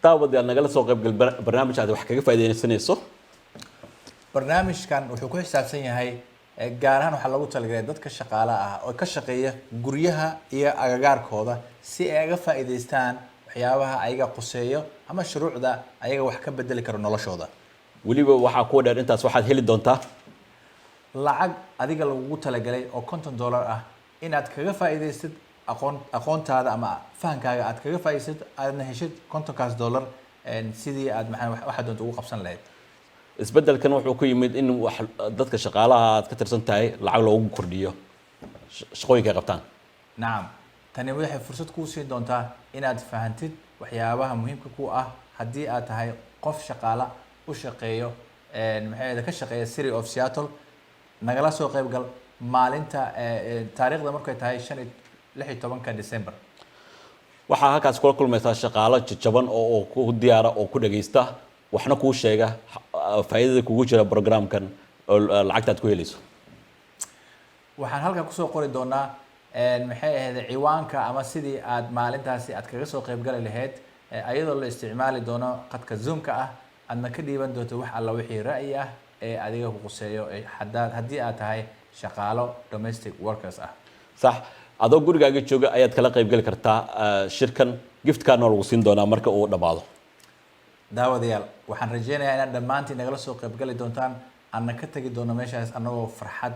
Daawadayaal, nagala soo qaybgal barnaamij aad wax kaga faa'iidaysanayso. Barnaamijkan wuxuu ku xisaabsan yahay, gaar ahaan waxaa loogu talagalay dadka shaqaalaha ah oo ka shaqeeya guryaha iyo agagaarkooda, si ay aga faa'iidaystaan waxyaabaha ayaga quseeyo ama shuruucda ayaga wax ka bedeli karo noloshooda. Weliba waxaa kuwa dheer intaas, waxaad heli doontaa lacag adiga lagugu talagalay oo $50 ah inaad kaga faa'iidaystid aqoontaada ama fahankaaga aad kaga faa'iidaystid, aadna heshid 50-kaas dollar, sidii aad maxaa waxaad doonto ugu qabsan lahayd. Isbeddelkan wuxuu ku yimid in wax dadka shaqaalaha aad ka tirsan tahay lacag loogu kordhiyo shaqooyinka ay qabtaan. Nacam, tani waxay fursad kuu siin doontaa inaad fahantid waxyaabaha muhiimka ku ah haddii aad tahay qof shaqaala u shaqeeyo, maxay ahayd, ka shaqeeya City of Seattle. Nagala soo qayb gal maalinta taariikhda markay tahay shan iyo 16-ka December. Waxaa halkaas kula kulmaysaa shaqaalo jajaban oo ku diyaara oo ku dhagaysta, waxna kuu sheega faa'iidada kugu jira programkan oo lacagta aad ku helayso. Waxaan halkan kusoo qori doonaa, maxay ahayd, ciwaanka ama sidii aad maalintaasi aad kaga soo qaybgali lahayd, ayadoo la isticmaali doono qadka Zoom-ka ah, aadna ka dhiiban doonto wax alla wixii ra'yi ah ee adiga ku quseeyo, haddii aad tahay shaqaalo domestic workers ah. Sax, adoo gurigaaga jooga ayaad kala qaybgeli kartaa shirkan. Gift card-na lagu siin doonaa marka uu dhammaado. Daawadayaal, waxaan rajeynayaa inaad dhammaantiin nagala soo qaybgali doontaan, aadna ka tegi doono meeshaas annagoo farxad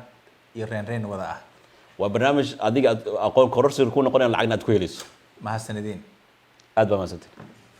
iyo reenreen wada ah. Waa barnaamij adiga aad aqoon kororsi ku noqonaya, lacagna aad ku helayso. Mahadsanidin. Aad baa mahadsantiin.